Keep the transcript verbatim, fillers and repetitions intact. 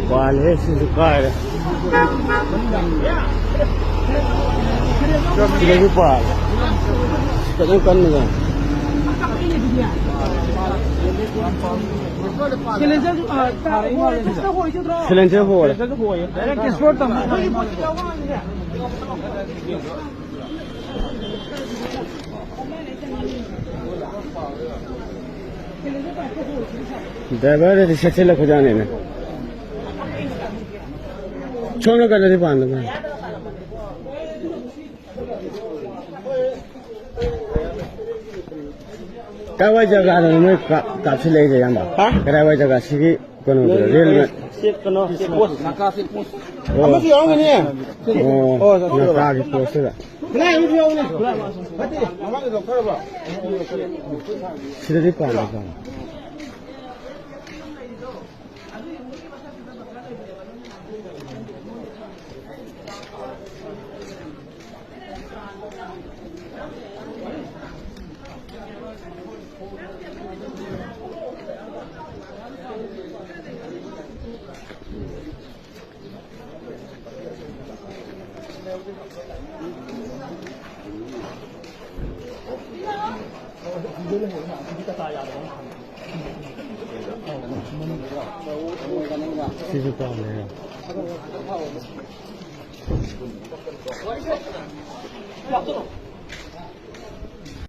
ꯄꯥꯜꯂꯦ, ꯁꯤꯁꯨ ꯀꯥꯏꯔꯦ꯫ ꯁꯤꯗꯁꯨ ꯄꯥꯜꯂꯦ꯫ ꯈꯤꯇꯪ ꯀꯟꯕꯖꯥꯠꯅꯤ꯫ ꯁꯤꯂꯦꯟꯁꯔ ꯍꯣꯔꯦ꯫ ꯗ꯭ꯔꯥꯏꯚꯔꯗꯗꯤ ꯁꯦꯠꯆꯜꯂꯛꯄꯖꯥꯠꯅꯤꯅꯦ꯫ ꯁꯣꯝꯅ ꯀꯩꯅꯣꯗꯤ ꯄꯥꯟꯗꯕ꯫ ꯀꯥꯏꯋꯥꯏ ꯖꯒꯥꯗꯅꯣ ꯅꯣꯏ ꯀꯥꯞ-, ꯀꯥꯞꯁꯤꯜꯂꯛꯏꯁꯦ, ꯏꯌꯥꯝꯕ? ꯍꯥ? ꯀꯗꯥꯏꯋꯥꯏ ꯖꯒꯥ? ꯁꯤꯒꯤ ꯀꯩꯅꯣꯗꯨꯔꯣ, ꯅꯣꯏꯒꯤ ꯔꯦꯜ ꯃ-, ꯁꯤ ꯀꯩꯅꯣ, ꯁꯤ ꯄꯣꯁ꯫ ꯅꯥꯀꯥ ꯁꯤ ꯄꯣꯁ꯫ ꯑꯣ꯫ ꯑꯃꯁꯨ ꯌꯥꯎꯔꯝꯒꯅꯤ꯫ ꯑꯣ, ꯑꯣ, ꯆꯠꯈ꯭ꯔꯕ? ꯅꯥꯀꯥꯒꯤ ꯄꯣꯁꯇꯨꯗ꯫ ꯈꯨꯠꯂꯥꯏ ꯑꯃꯁꯨ ꯌꯥꯎꯕꯅꯦ꯫ ꯈꯨꯠꯂꯥꯏ ꯑꯃꯁꯨ꯫ ꯅꯠꯇꯦ, ꯃꯃꯥꯡꯗ ꯂꯧꯊꯔꯕ? ꯁꯤꯗꯗꯤ ꯄꯥꯟꯗꯕ꯫ ꯁꯤꯁꯨ ꯄꯥꯝꯃꯦ꯫